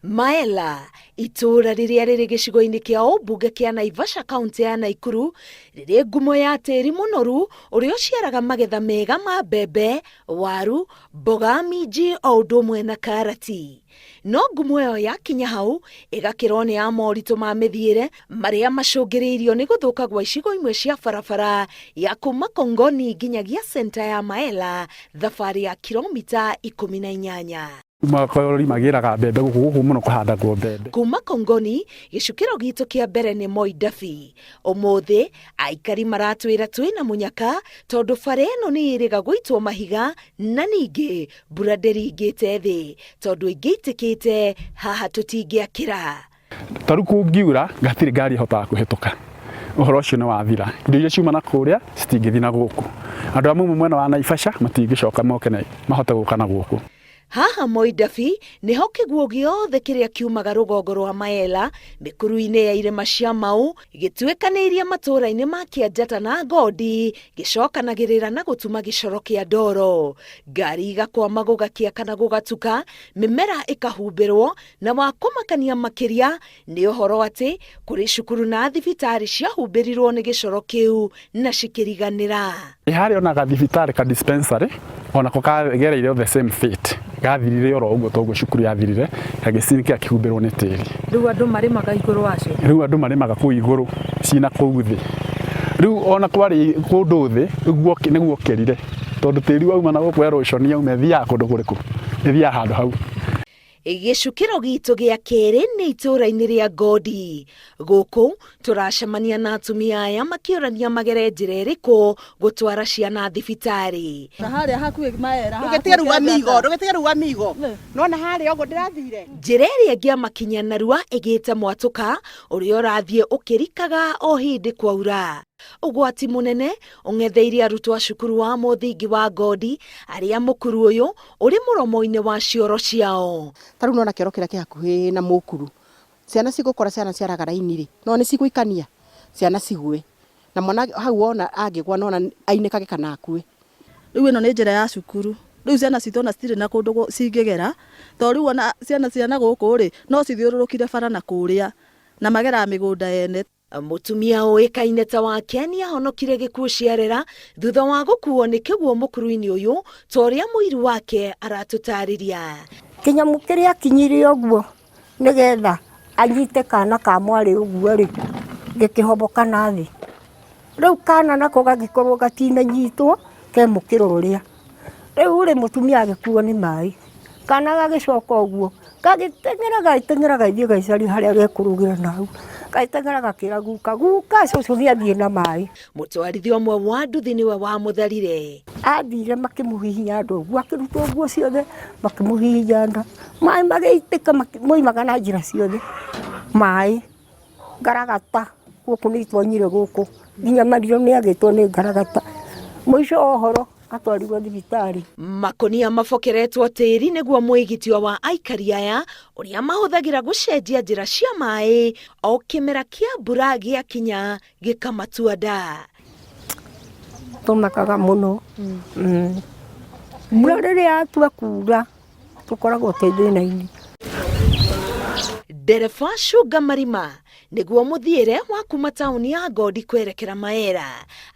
Maela, itũũra rĩrĩa rĩrĩ gĩcigo-inĩ kĩa ũmbunge kĩa Naivasha kaũntĩ ya Naikuru, rĩrĩ ngumo ya tĩri mũnoru ũrĩa ũciaraga magetha mega ma mbembe, waru, mboga, minji o ũndũ ũmwe na karati. No ngumo ĩyo yakinya hau ĩgakĩrwo nĩ ya moritũ ma mĩthiĩre marĩa macũngĩrĩirio nĩ gũthũka gwa icigo imwe cia barabara ya kuma Kongoni nginyagia centa ya Maela, thabarĩ ya kiromita 18. Makorori magĩraga mbembe gũkũ gũkũ mũno kũhandagwo mbembe. Kuma Kongoni, gĩcukĩro gitũ kĩa mbere nĩ Moi Dabi. Ũmũthĩ, aikari maratwĩra twĩna mũnyaka tondũ bara ĩno nĩ ĩrĩga gũitwo mahiga na ningĩ mbura ndĩringĩte thĩ tondũ ĩngĩitĩkĩte haha tũtingĩakĩra. Ta rĩu kũngiura gatirĩ ngari ĩhotaga kũhĩtũka. Ũhoro ũcio nĩ wathira. Indo iria ciuma na kũrĩa citingĩthiĩ na gũkũ. Andũ arĩa mauma mwena wa Naivasha matingĩcoka moke na mahote gũka na gũkũ. Haha Moi Dabi nĩho kĩguũ gĩothe kĩrĩa kiumaga rũgongo rwa Maela, mĩkuru-inĩ ya irĩma cia Mau, gĩtuĩkanĩirie matũũra-inĩ ma Kĩanjata na Ngondi, gĩcokanagĩrĩra na gũtuma gĩcoro kĩa ndoro. Ngari igakwama gũgakĩa kana gũgatuka, mĩmera ĩkahumbĩrwo, Na wa kũmakania makĩria nĩ ũhoro atĩ kũrĩ cukuru na thibitarĩ ciahumbĩrirwo nĩ gĩcoro kĩu na cikĩriganĩra. Ĩ harĩ ona gathibitarĩ ka dispensary onako kagereire the same fate, gathirire oro ũguo toguo cukuru yathirire gagĩcinĩkĩra gakĩhumbĩrwo nĩ tĩri. Rĩu andũ marĩmaga igũrũ wacio? Rĩu andũ marĩmaga kũu igũrũ ciĩna kũu thĩ. Rĩu ona kwarĩ kũndũ thĩ nĩ guokĩrire tondũ tĩri wauma na gũkũ erosion yauma ĩthiaga kũndũ kũrĩkũ? Ĩthiaga handũ hau. Gĩcukĩro gitũ gĩa kerĩ nĩ itũũra-inĩ rĩa Ngondi. Gũkũ tũracemania na atumia aya makĩũrania magere njĩra ĩrĩkũ gũtwara ciana thibitarĩ. Na harĩa hakuhĩ maera. Ndũgĩtige rĩu amigo, ndũgĩtige rĩu amigo. Nona harĩa ũguo ndĩrathire. Njĩra ĩrĩa ĩngĩamakinyia narua ĩgĩte mwatũka ũrĩa ũrathiĩ ũkĩrikaga o hĩndĩ kwaura. Ũgwati mũnene ũng'etheire arutwo a cukuru wa mũthingi wa Ngondi arĩa mũkuru ũyũ ũrĩ mũromo-inĩ wa cioro ciao. Ta rĩu nĩwona kĩoro kĩrĩa kĩ hakuhĩ na mũkuru, ciana cigũkora ciana ciaraga raini rĩ, nĩwona nĩ cigũikania ciana cigwe, na mwana hau wona angĩgwa nĩwona ainĩkage kana akue. Rĩu ĩno nĩ njĩra ya cukuru, rĩu ciana citũ ona citirĩ na kũndũ cingĩgera, tondũ rĩu ona ciana cia na gũkũ rĩ, no cithiũrũrũkire bara na kũrĩa, na mageraga mĩgũnda ene. Mũtumia ũĩkaine ta Wake nĩahonokire gĩkuũ ciarera thutha wa gũkuo nĩ kĩguũ mũkuru-inĩ ũyũ ta ũrĩa mũiru wake aratũtarĩria. Kĩnyamũ kĩrĩa akinyire ũguo nĩgetha anyite kana ka mwarĩ ũguo rĩ, gĩkĩhoboka na thĩ. Rĩu kana nako gagĩkorwo gatinanyitwo ke mũkĩra ũrĩa. Rĩu rĩ, mũtumia agĩkuo nĩ maĩ, kana gagĩcoka ũguo, gagĩteng'era gagĩteng'era gagĩthiĩ gagĩcaria harĩa gekũrũgĩra na hau, gagĩteng'era gakĩra guka, guka cũcũ nĩ athiĩ na maĩ. Mũtwarithia ũmwe wa nduthi nĩwe wamũtharire. Athire makĩmũhihinya nda ũguo, akĩrutwo nguo ciothe makĩmũhihinya nda, maĩ magĩitĩka moimaga na njĩra ciothe, maĩ. Ngaragata, gũkũ nĩ itonyire gũkũ, nginya mariro nĩ agĩtwo nĩ ngaragata. Mũico wa ũhoro atwarirwo thibitarĩ. Makũnia mabokeretwo tĩri nĩguo mwĩgitio wa aikari aya ũrĩa mahũthagĩra gũcenjia njĩra cia maĩ o kĩmera kĩa mbura gĩakinya gĩkamatua nda. Tũmakaga mũno. Mbura rĩrĩa yatua kura tũkoragwo twĩ thĩna-inĩ. Ndereba cunga marima nĩguo mũthiĩre wa kuma taũni ya Ngondi kwerekera Maera.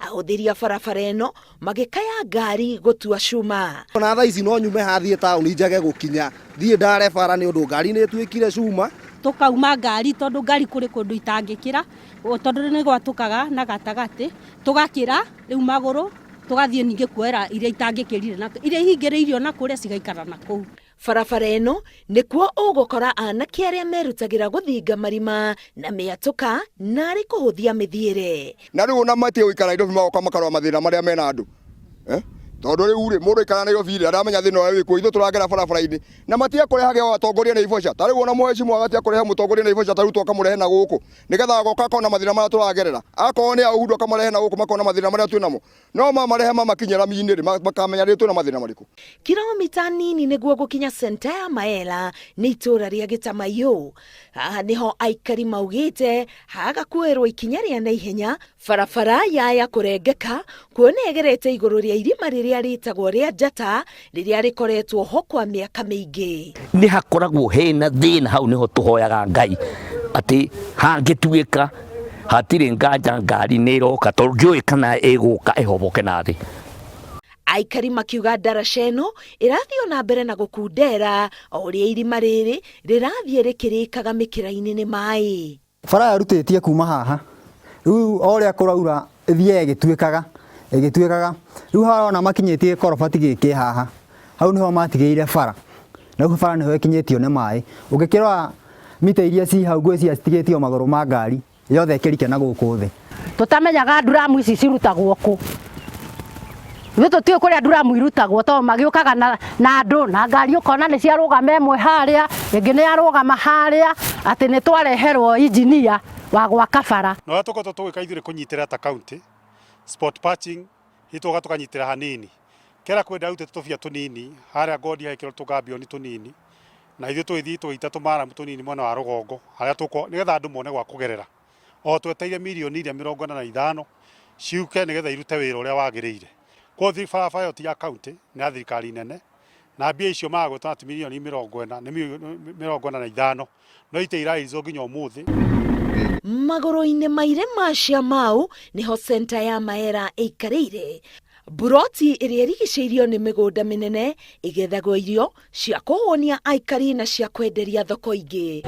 Ahũthĩri a barabara ĩno magĩkaya ngari gũtua cuma. Ona thaa ici no nyume haha thiĩ taũni njage gũkinya, thiĩ ndare bara nĩ ũndũ ngari nĩ ĩtuĩkire cuma. Tũkauma ngari tondũ ngari kũrĩ kũndũ itangĩkĩra, tondũ nĩ gwatũkaga na gatagatĩ, tũgakĩra rĩu magũrũ Tũgathiĩ ningĩ kuoera iria itangĩkĩrire na iria ihingĩrĩirio na kũrĩa cigaikara na kũu. Barabara ĩno nĩkuo ũgũkora anake arĩa merutagĩra gũthinga marima na mĩatũka narĩ kũhũthia mĩthiĩre. Na rĩu ona matige gũikara Nairobi magoka makarora mathĩna marĩa mena andũ eh? Tondũ rĩu rĩ mũndũ aikara Nairobi rĩ ndaramenya thĩna ũrĩa wĩkuo, ithuĩ tũragera barabara-inĩ na matige kũrehage o atongoria Naivasha. Ta rĩu ona mũhecimwa agatige kũrehe mũtongoria Naivasha ta Ruto akamũrehe na gũkũ nĩgetha agoka akona mathĩna marĩa tũragerera. Akorwo nĩ a Uhuru akamarehe na gũkũ makona mathĩna marĩa twĩ namo. No mamarehe mamakinyia rami-inĩ rĩ, makamenya rĩ twĩna mathĩna marĩkũ. Kilomita nini nĩguo gũkinya centa ya Maela nĩ itũũra rĩa Gĩtamaiyũ. Haha nĩho aikari maugĩte haga kuoerwo ikinya rĩa naihenya barabara yaya kũrengeka kuona ĩgerete igũrũ rĩa irima rĩrĩa rĩrĩa rĩtagwo rĩa Njata rĩrĩa rĩkoretwo ho kwa mĩaka mĩingĩ. Nĩ hakoragwo hena thĩna hau, nĩho tũhoyaga Ngai atĩ hangĩtuĩka hatirĩ nganja ngari nĩ ĩroka, tondũ ndiũĩ kana ĩgũka ĩhoboke na thĩ. Aikari makiuga ndaraca ĩno ĩrathiĩ o na mbere na gũkundera o ũrĩa irima rĩrĩ rĩrathiĩ rĩkĩrĩkaga mĩkĩra-inĩ nĩ maĩ. Bara yarutĩtie kuma haha, rĩu o ũrĩa kũraura ĩthiaga ĩgĩtuĩkaga ĩgĩtuĩkaga, rĩu harona makinyĩtie gĩkorobati gĩkĩ haha, hau nĩho matigĩire bara, na rĩu bara nĩho ĩkinyĩtio nĩ maĩ. Ũngĩkĩrora mita iria ci hau ngwĩciria citigĩtio magũrũ ma ngari yothe ĩkĩrike na gũkũ thĩ. Tũtamenyaga nduramu ici cirutagwo kũ, ithuĩ tũtiũĩ kũrĩa nduramu irutagwo, tondũ magĩũkaga na andũ na ngari, ũkona nĩ ciarũgama ĩmwe harĩa, ĩngĩ nĩ yarũgama harĩa, atĩ nĩ twareherwo injinia wa gwaka bara. Na ũrĩa tũkoretwo tũgĩka ithuĩ nĩ kũnyitĩrĩra ta county spot patching, itũga tũkanyitĩrĩra hanini kera kwĩ ndarutĩte tũbia tũnini harĩa ngondi hekĩrwo tũgambioni tũnini, na ithuĩ tũgĩthiĩ tũgĩita tũmaramu tũnini mwena wa rũgongo harĩa tũko nĩgetha andũ mone gwa kũgerera, o tweteire mirioni iria 45 ciũke nĩgetha irute wĩra ũrĩa wagĩrĩire. Koguo barabara ĩyo ti ya county, nĩ ya thirikari nene, na mbia icio maragweta ti mirioni 40, nĩ 45, no itirĩ irarĩhwo nginya ũmũthĩ. Magũrũ-inĩ ma irĩma cia Mau nĩho centa ya Maera ĩikarĩire. Buroti ĩrĩa ĩrigicĩirio nĩ mĩgũnda mĩnene ĩgethagwo irio cia kũhũnia aikari na cia kwenderia thoko ingĩ.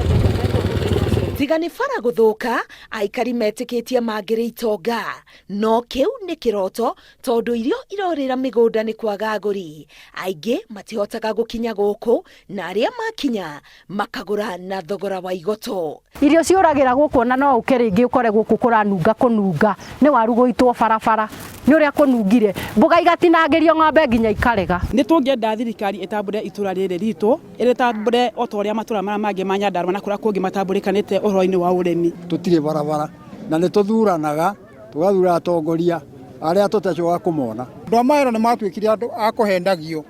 Tiga nĩ bara gũthũka, aikari metĩkĩtie mangĩrĩ itonga, no kĩu nĩ kĩroto tondũ irio irorĩra mĩgũnda nĩ kwaga agũri. Aingĩ matihotaga gũkinya gũkũ, na arĩa makinya makagũra na thogora wa igoto. Irio ciũragĩra gũkũ, ona no ũke rĩngĩ ũkore gũkũ kũranunga kũnunga nĩ waru gũitwo barabara nĩ ũrĩa kũnungire, mboga igatinangĩrio ng'ombe nginya ikarega. Nĩ tũngĩenda thirikari ĩtambũre itũra rĩrĩ ritũ, ĩrĩtambũre o ta ũrĩa matũra marĩa mangĩ ma Nyandarua na kũrĩa kũngĩ matambũrĩkanĩte ũhoro-inĩ wa ũrĩmi. Tũtirĩ barabara na nĩ tũthuranaga, tũgathura atongoria arĩa tũtacoka kũmona. Andũ a Maero nĩ matuĩkire andũ a kũhendagio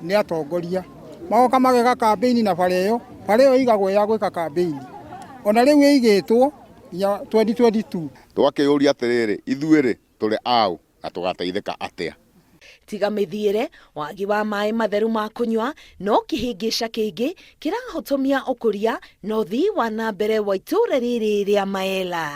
nĩ atongoria, magoka mageka kambĩini na bara ĩyo, bara ĩyo ĩigagwo ya gwĩka kambĩini, ona rĩu ĩigĩtwo nginya 2022. Twakĩyũria atĩrĩrĩ, ithuĩ rĩ tũrĩ aũ na tũgateithĩka atĩa? Tiga mĩthiĩre, wagi wa maĩ matheru ma kũnyua no kĩhĩngĩca kĩngĩ kĩrahotomia ũkũria na ũthii wa na mbere wa itũũra rĩrĩ rĩa Maela.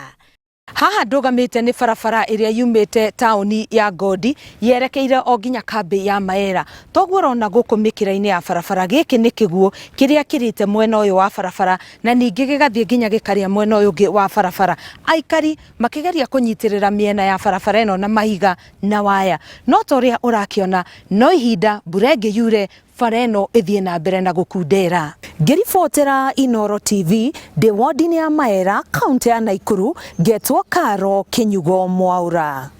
Haha ndũgamĩte nĩ barabara ĩrĩa yumĩte taũni ya Ngondi yerekeire o nginya kambĩ ya Maera. Toguo ũrona gũkũ mĩkĩra-inĩ ya barabara, gĩkĩ nĩ kĩguũ kĩrĩa kĩrĩte mwena ũyũ wa barabara na ningĩ gĩgathiĩ nginya gĩkarĩa mwena ũyũ ũngĩ wa barabara. Aikari makĩgeria kũnyitĩrĩra mĩena ya barabara ĩno na mahiga na waya, no ta ũrĩa ũrakĩona no ihinda mbura ĩngĩ yure bara ĩno ĩthiĩ na mbere na gũkundera. Ngĩribotera Inooro TV ndĩ wodi-inĩ ya Maera, kaũntĩ ya Naikuru, ngetwo Karo Kĩnyugo Mwaura.